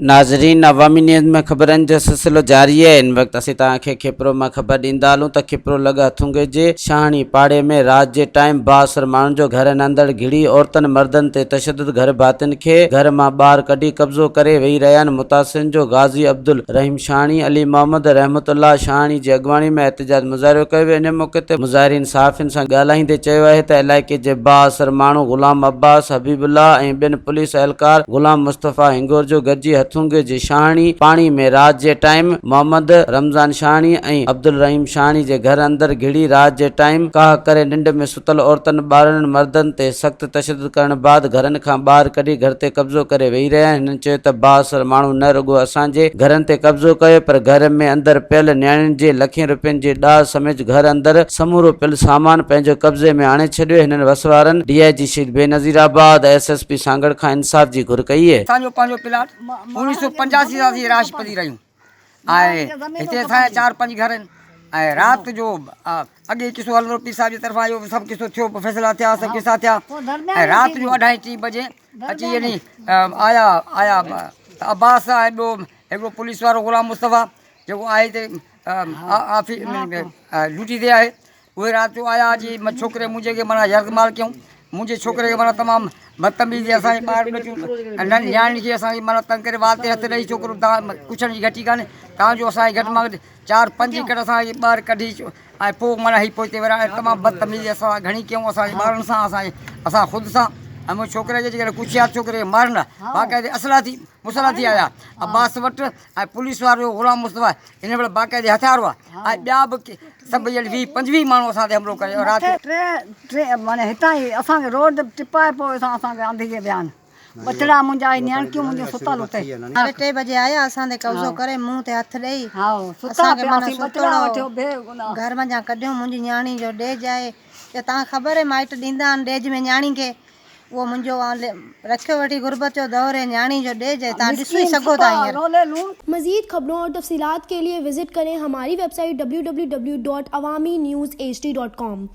ناظرين عوامي نيوز ۾ خبرن جو سلسلو جاري آهي هن وقت اسين توهان کي کپرو مان خبر ڏيندا هلون ته کپرو لڳ هٿونگي جي شاهڻي پاڙي ۾ رات جي ٽائيم بااثر ماڻهن جو گهرن اندڙ گهڙي عورتن مردن تي تشدد گهر ڀاتين کي گهر مان ٻاهر ڪڍي قبضو ڪري ويهي رهيا آهن متاثرين جو غازي عبدالرحيم شاهڻي علي محمد رحمت الله شاهڻي جي اڳواڻي ۾ احتجاج مظاهرو ڪيو ويو ان موقعي تي مظاهرين صحافين سان ڳالهائيندي چيو آهي ته علائقي جي بااثر ماڻهو غلام عباس، حبيب الله ۽ ٻين پوليس اهلڪار غلام مصطفيٰ هنگورجو گڏجي هٿونگي جي شاهڻي پاڻي ۾ رات جي ٽائيم محمد رمضان شاهڻي ۽ عبدالرحيم شاهڻي جي گهر اندر گهڙي رات جي ٽائيم ڪاهه ڪري ننڊ ۾ ستل عورتن، ٻارڙن، مردن تي سخت تشدد ڪرڻ بعد گهرن کان ٻاهر ڪڍي گهر تي قبضو ڪري ويهي رهيا آهن. هنن چيو ته بااثر ماڻهو نه رڳو اسان جي گهرن تي قبضو ڪيو پر گهر ۾ اندر پيل نياڻين جي لکين روپين جي ڏاج سميت گهر اندر سمورو پيل سامان پنهنجو قبضي ۾ آڻي ڇڏيو. هنن وس وارن D I G Shaheed Benazirabad, S S P Sanghar کان انصاف جي گهر ڪئي. اسان جو پنهنجو پلاٽ 1985 سان اسين رهائش پذير آهيون ۽ هتي اسان جا چار پنج گهر آهن ۽ رات جو اڳي قصو هلندو پير صاحب جي طرفان اهو سڀ قصو ٿيو فيصلا ٿيا سڀ قصا ٿيا ۽ رات جو اڍائي ٽي بجي اچي يعني آيا آيا عباس ۽ ٻيو هڪڙو پوليس وارو غلام مصطفيٰ جيڪو آهي هتي آفيس ڊيوٽي تي آهي اهي رات جو آيا اچي ڇوڪري منهنجي کي معنيٰ يرغمال ڪيائون منهنجي ڇوڪري کي معنيٰ تمام بدتميزي اسان جي ٻار ٻچون ۽ ننڍ نياڻين کي اسان کي معنيٰ تنگ ڪري وات تي هٿ ڏئي ڇوڪرو تان ڪڇڻ جي گهٽي ڪانهي تان جو اسان کي گهٽ مان گهٽ چار پنج ايڪڙ اسان کي ٻاهر ڪڍي ۽ پوء معنيٰ هي پوئتي وريا ۽ تمام بدتميزي اسان سان گهڻي ڪيائون اسان جي ٻارن سان اسان جي اسان خود سان ۽ منهنجي ڇوڪري کي جيڪڏهن ڪڇيا ڇوڪري کي مارن ها باقاعدي اسلحا ٿي مسلح ٿي آيا عباس وٽ ۽ پوليس وارو غلام مصطفيٰ ان وٽ باقاعدي هٿيار هئا ۽ ٻيا به سڀ يعني ويهه پنجويهه ماڻهو اسان تي حملو ڪري رات جو ٽي ٽي معني هتان ئي اسان کي روڊ ٽپائي پوء اسان اسان کي آنڌي ويا آهن ٻچڙا منهنجا ۽ نياڻڪيون منهنجون ستل اتي. ساڍي ٽي بجي آيا اسان تي قبضو ڪري منهن تي هٿ ڏئي اسان کي معنيٰ ستڙو گهر منجهان ڪڍيو منهنجي نياڻي جو ڏيج آهي چيو تان خبر آهي مائٽ ڏيندا آهن ڏيج ۾ نياڻي کي اهو منهنجو رکيو ويٺي غربت جو دور آهي نياڻي جو ڏيج آهي تان ڏسي سگهو ٿا هينئر. مزيد خبرون اور تفصيلات کے لئے وزٽ ڪرين ھماري website W W W dot Awami news H D dot com.